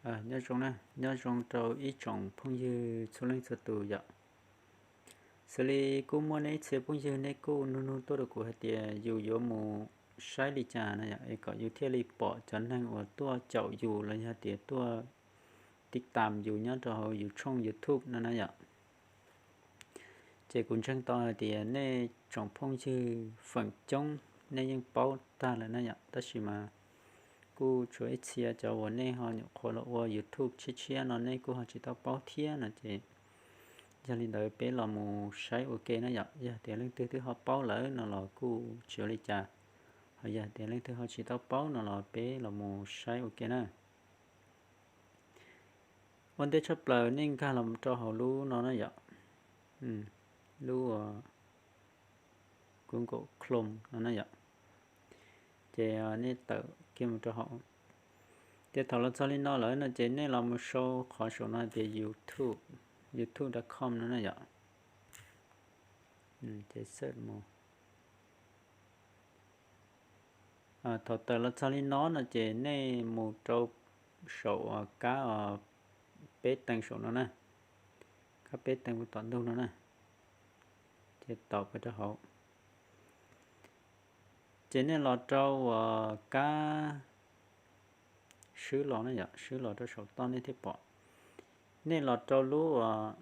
Nyob zoo na, nyob zoo rau ib tsoom phooj ywg txhua leej txhua tus yom. Xws li kuj muaj nej ib txhia phooj ywg nej kuj nug nug tuaj rau kuv hais tias yus yuav mus saib li cas na yom, es kom yus thiaj li pom cov neeg uas tuaj caum yus los yog tias tuaj tiv tam yus nyob rau hauv yus tshooj YouTube no na yom. Ces kuv ntseeg tau hais tias nej tsoom phooj ywg feem coob nej yeej paub tag lawm na yom, tab sis mas kuj tshuav ib txhia cov uas nej ho nyuam qhuav los ua YouTube tshiab tshiab no nej kuj ho tsis tau paub thiab no ces yog li ntawd peb los mus saib ua ke na yom. Yog tias leej twg twb ho paub lawm no los kuj tsis ua li cas, ho yog tias leej twg ho tsis tau paub no los peb los mus saib ua ke na. Ua ntej tshaj plaws nej nkag los rau hauv lub no na yom, lub Google Chrome no na yom. Ces nej tawm kiag mus rau hauv. Ces thaum los txog li no lawm no ces nej los mus sau qhov saum no hais tias YouTube, youtube dot com no na yom. Ces search mus. Thaum tawm los txog li no no ces nej mus rau saum kab peb teev saum no na, kab peb teev mus tom ntug no na, ces tau pais rau hauv. Ces nej los rau uas kab swb los na yom, swb los rau saum toj nej thiaj pom. Nej los rau lub uas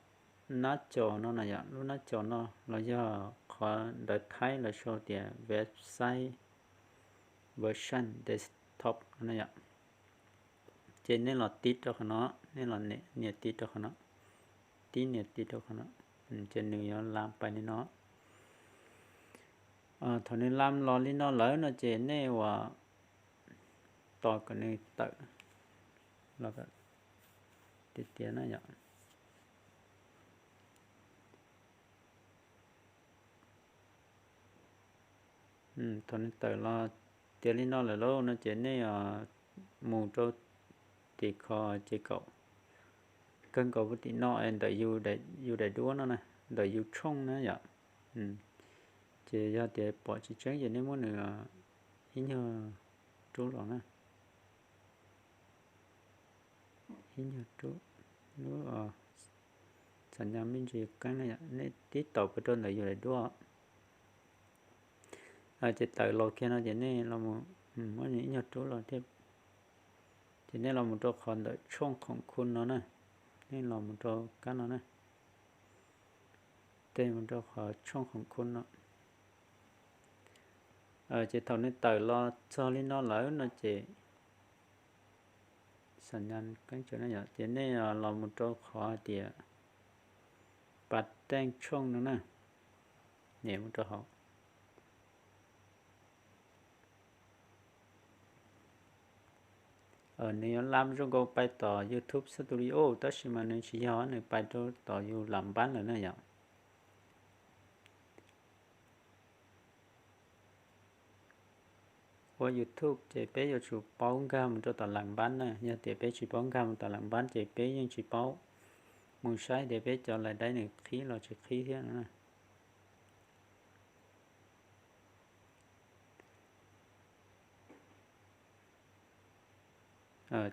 nab caus no na yom, lub nab caus no los yog qhov ntawv Thaib lawv sau tias website version desktop no na yom. Ces nej los tib rau qhov no, nej los nias tib rau qhov no, tib nias tib rau qhov no, ces nws yuav lam pais li no. Thaum nws lam los li no lawm no ces nej uas tos kom nws tawm los tiag tiag na yom. Thaum nws tawm los tiav li no lawm lauj no ces nej mus rau tim kho ces kaum kawg nkaus puag tim no es ntawm yus daim duab no na, ntawm yus tshooj na yom. Ces yog tias pom tsis tseeb ces nej muab nws ib nyuag rub los na. Ib nyuag rub lub xam nyas me ntsis keeb na yom, nej tib taus pais rau ntawm yus daim duab. Ces tawm los kiag no ces nej los muab nws ib nyuag rub los thiab. Ces nej los mus rau qhov ntawm tshooj khoom khu no na, nej los mus rau kab no na, tej mus rau qhov tshooj khoom khu no. Ces thaum nws tawm los txog li no lawm no ces xam nyas keeb tsawv na yom, ces nej los mus rau qhov hais tias pas teej tshooj no na, nyem mus rau hauv. Nws yuav lam zoo nkaus pais tom YouTube Studio tab sis mas nws tsis yog, nws pais rau tom yus lam npab lawm na yom. Ua YouTube ces peb yuav tsum paub nkag mus rau tom lam npab na, yog tias peb tsis paub nkag mus tom lam npab ces peb yeej tsis paub mus saib tias peb cov lais daib nws qhib los tsis qhib thiab no na.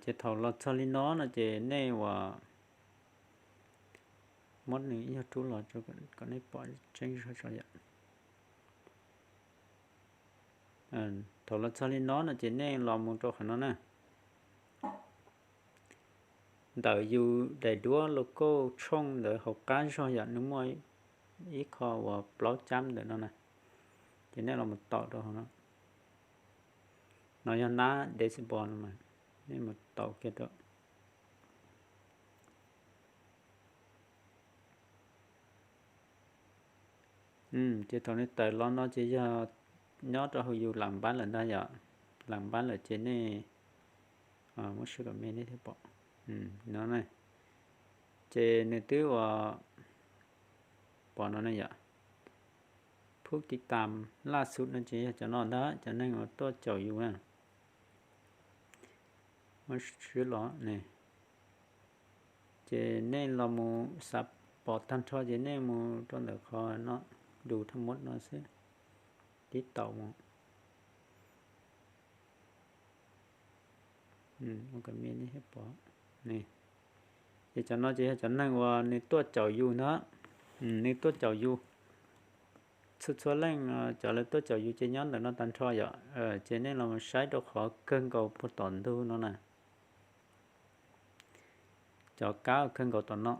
Ces thaum los txog li no no ces nej uas muab nws ib nyuag rub los kom nej pom tseeb zog tso yom. Thaum los txog li no no ces nej los mus rau qhov no na, ntawm yus daim duab logo tshooj ntawd hauv qab zog yom, nws muaj ib qho uas plaub cab ntawm no na, ces nej los mus taus rau hauv no. No yog nab dashboard no mas, nej mus taus kiag rau. Ces thaum nws tawm los no ces yog nyob rau hauv yus lam npab lawm ntag yom. Lam npab lawm ces nej muab sib kom me nej thiaj pom no. Ces nws twb uas pom no ne yom. Phub tiv tam laj xub no ces yog cov no ntag, cov neeg uas tuaj caum yus na. Muab swb los ne. Ces nej los mus xav pom tag nrho ces nej mus rau ntawm qhov no, du thaj muab no xwb, tib taus mus. Ua kom me nej thiaj pom. Ces cov no ces yog cov neeg uas nws tuaj caum yus ntag, nws tuaj caum yus. Txhua txhua leej cov lawv tuaj caum yus ces nyob ntawm no tag nrho yom. Ces nej los saib rau qhov kawg nkaus puag tom ntug no na, cov kab kawg nkaus tom no.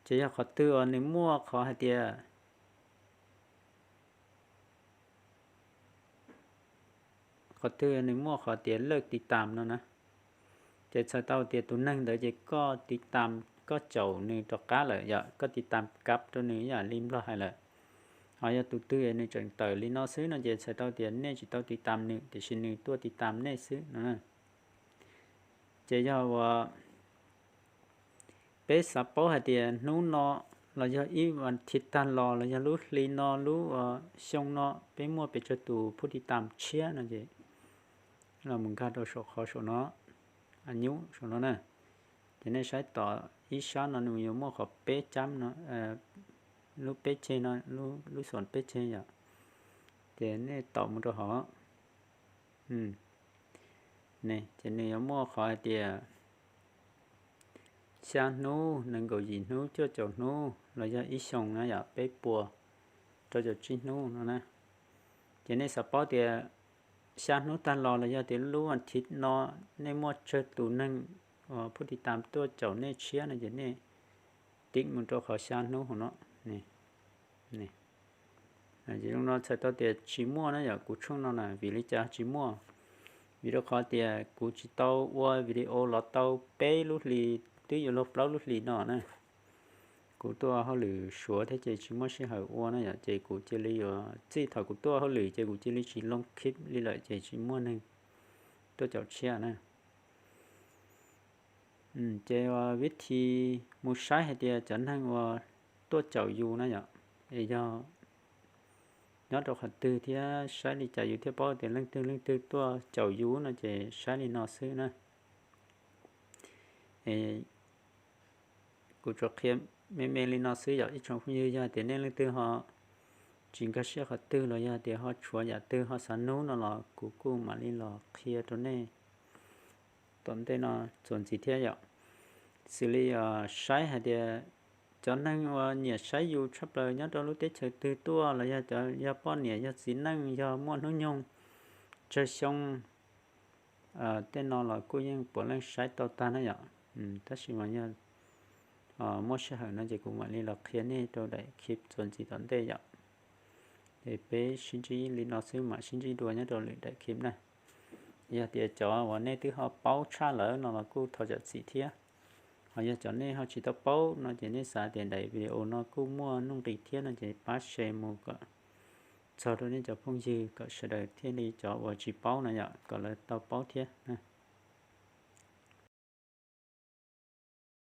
Ces yog qhov twg uas nws muaj qhov hais tias, qhov twg nws muaj qhov tias lawj tiv tam no na, ces txhais tau tias tus neeg ntawd ces koj tiv tam, koj caum nws rov qab lawm yom, koj tiv tam kab rau nws ib yam li Nplog hais lawm. Ho yog tus twg nws tseem tawm li no xwb no ces txhais tau tias nej tsis tau tiv tam nws, tiam sis nws tuaj tiv tam nej xwb no. Ces yog uas peb xav paub hais tias hnub no los yog ib vas thiv tag los los yog lub hli no lub xyoo no peb muaj pes tsawg tus phuj tiv tam tshiab no ces los mus nkag rau saum qhov saum no, nyuj saum no na. Ces nej saib tom ib sab no nws yuav muaj qhov peb cab no, lub peb ceg no, lub xuam peb ceg yom. Ces nej tom mus rau hauv, ces nws yuav muaj qhov hais tias xya hnub, nees nkaum yim hnub, cuaj caum hnub los yog ib xyoos na yom, peb puas rau caum tsib hnub no na. Ces nej xav paub tias xya hnub tag los los yog tias lub vas thiv no nej muaj tsawg tus neeg uas phuj tiv tam tuaj caum nej tshiab no ces nej tiv mus rau qhov xya hnub hauv no. Ces zoo no txhais tau tias tsis muaj na yom, kuv tshooj no na. Vim li cas tsis muaj? Vim rau qhov tias kuv tsis tau ua video los tau peb lub hlis, twb yuav luag plaub lub hlis no na. Kuv tuaj hauj lwm Suav thiab ces tsis muaj sij hawm ua na yom, ces kuv cia li yuav txij thaum kuv tuaj hauj lwm ces kuv cia li tsis loo khib li lawm ces tsis muaj neeg tuaj caum tshiab na. Ces ua vib thi mus saib hais tias cov neeg uas tuaj caum yus na yom, es yog nyob rau qhov twg thiab saib li cas yus thiaj paub tias leej twg leej twg tuaj caum yus no ces saib li no xwb na. Kuv tsuas qhia me me li no xwb yom ib tsoom phooj ywg, yog tias nej leej twg ho tsis nkag siab qhov twg los yog tias ho tshuav yam twg ho xav nug no los kuv kuj mam li los qhia rau nej tom ntej no txuas ntxiv thiab yom. Xws li saib hais tias cov neeg uas nyiam saib yus tshaj plaws nyob rau lub teb chaws twg tuaj los yog cov yog poj niam yog txiv neej yog muaj hnub nyoog tsawg xyoo, tej no los kuj yeej puav leej saib tau tag na yom. Tab sis mas yog muaj sij hawm no ces kuv mam li los qhia nej rau daim clip txuas ntxiv tom ntej yom. Es peb sib ntsib li no xwb, mam sib ntsib dua nyob rau lwm daim clip na. Yog tias cov uas nej twb ho paub tshaj lawm no los kuj thov zam txim thiab. Ho yog cov nej ho tsis tau paub no ces nej xav tias daim video no kuj muaj nuj nqis thiab no ces pab share mus kom txog rau nej cov phooj ywg kom sawv daws thiaj li cov uas tsis paub no yom kom lawv tau paub thiab.